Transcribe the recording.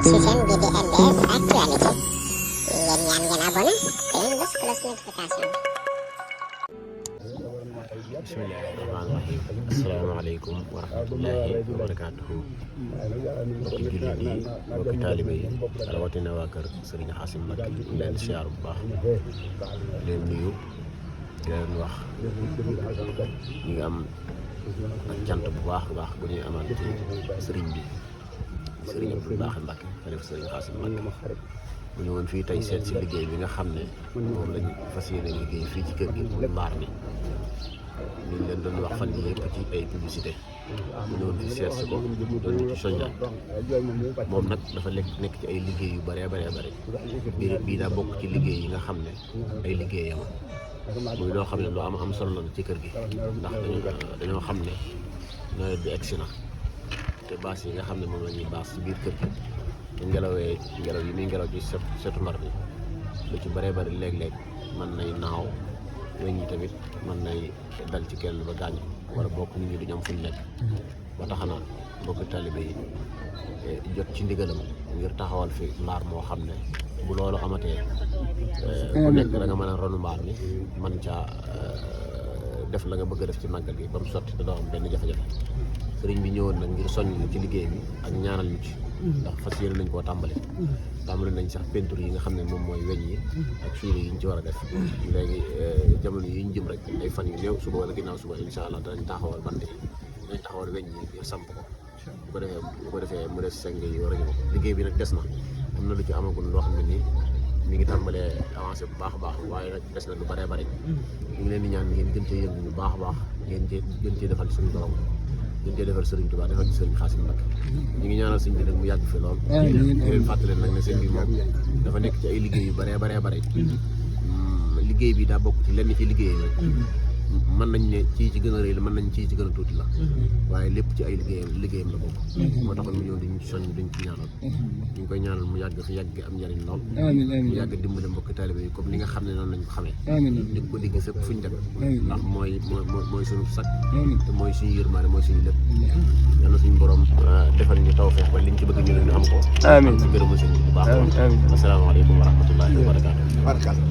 ci chaîne bi di LDS Actualité ngeen ñaan ngeen abonné te ngeen bës cloche notification. bismillahi rahmaani rahim. asalaamaaleykum wa rahmatullahi wa barakaatuhu. mbokki jullit yi mbokki taalibe yi rawatina waa kër Serigne Xaasim Mbacké ñu leen siyaar bu baax leen nuyu di leen wax ñu ngi am ak cant bu baax a baax bu ñuy amal ci Serigne bi Serigne Abdou Baaxe Mbacké xalifa Serigne Xaasim Mbacké bu ñëwoon fii tey seet si liggéey bi nga xam ne moom lañu fas yéene liggéey fii ci kër gi muy mbaar mi ñu leen doon wax fan yii yëpp ci ay publicité bu ñëwoon fi seet si ko doon ci soññaat moom nag dafa nekk ci ay liggéey yu bëree bëri bii daa bokk ci liggéey yi nga xam ne ay liggéeyam muy loo xam ne lu am solo la ci kër gi ndax dañoo xam ne nawet bi egsi na te baas yi nga xam ne moom la ñuy baas ci biir kër gi bu ngelaw yi muy ngelaw ci setu mbar bi lu ci bëree bëri léeg-léeg mën nay naaw weñ ñi tamit mën nay dal ci kenn ba gaañu wala bokk nit ñi duñu am fuñ nekk ba tax na mbokk talibé yi jot ci ndigalam ngir taxawal fi mbaar moo xam ne bu loolu amatee ku nekk da nga mën a ronu mbaar mi man caa def la nga bëgg a def ci màggal gi ba mu sotti te doo am benn jafe-jafe sëriñ bi ñëwoon nag ngir soññ ñu ci liggéey bi ak ñaanal ñu ci ndax fas yéene nañ koo tàmbali nañ sax peinture yi nga xam ne moom mooy weñ yi ak suuri yi ñu ci war a def léegi jamono yi ñu jëm rek ay fan yu néew suba wala ginnaaw suba incha allah danañ taxawal bant yi danañ taxawal weñ yi ngir samp ko bu ko defee mu des seng yi war a ñëw liggéey bi nag des na am na lu ci amagul loo xam ne nii mi ngi tàmbalee avancé bu baax a baax waaye nag des na lu bëree bëri ñu ngi leen di ñaan ngeen gën cee yëngu bu baax a baax ngeen gën cee defal suñu borom gën cee defal Serigne Touba defal ci Serigne Xaasim Mbacké ñu ngi ñaanal sëñ bi nag mu yàgg fi lool di leen fàttali nag ne sëñ bi moom dafa nekk ci ay liggéey yu bëree bëri liggéey bi daa bokk ci lenn ci liggéey rek mën nañ ne ci gën a rëy la mën nañ ci gën a tuuti la waaye lépp ci ay liggéeyam la bokk moo taxoon mu ñëw dañu ci soññ dañ ci ñaanal ñu ngi koy ñaanal mu yàgg fi yàgg am njariñ lool mu yàgg dimbale mbokki taalibe yi comme li nga xam ne noonu lañ ko xamee di ko digg fépp fuñ dem ndax mooy suñu sakk te mooy suñu yërmaane mooy suñu lépp yal na suñu borom defal ñu tawfeex ba liñ ci bëgg ñu leen am ko am ci gërëmu sëñ bu baax asalaamaaleykum wa rahmatullahi wa barakaatu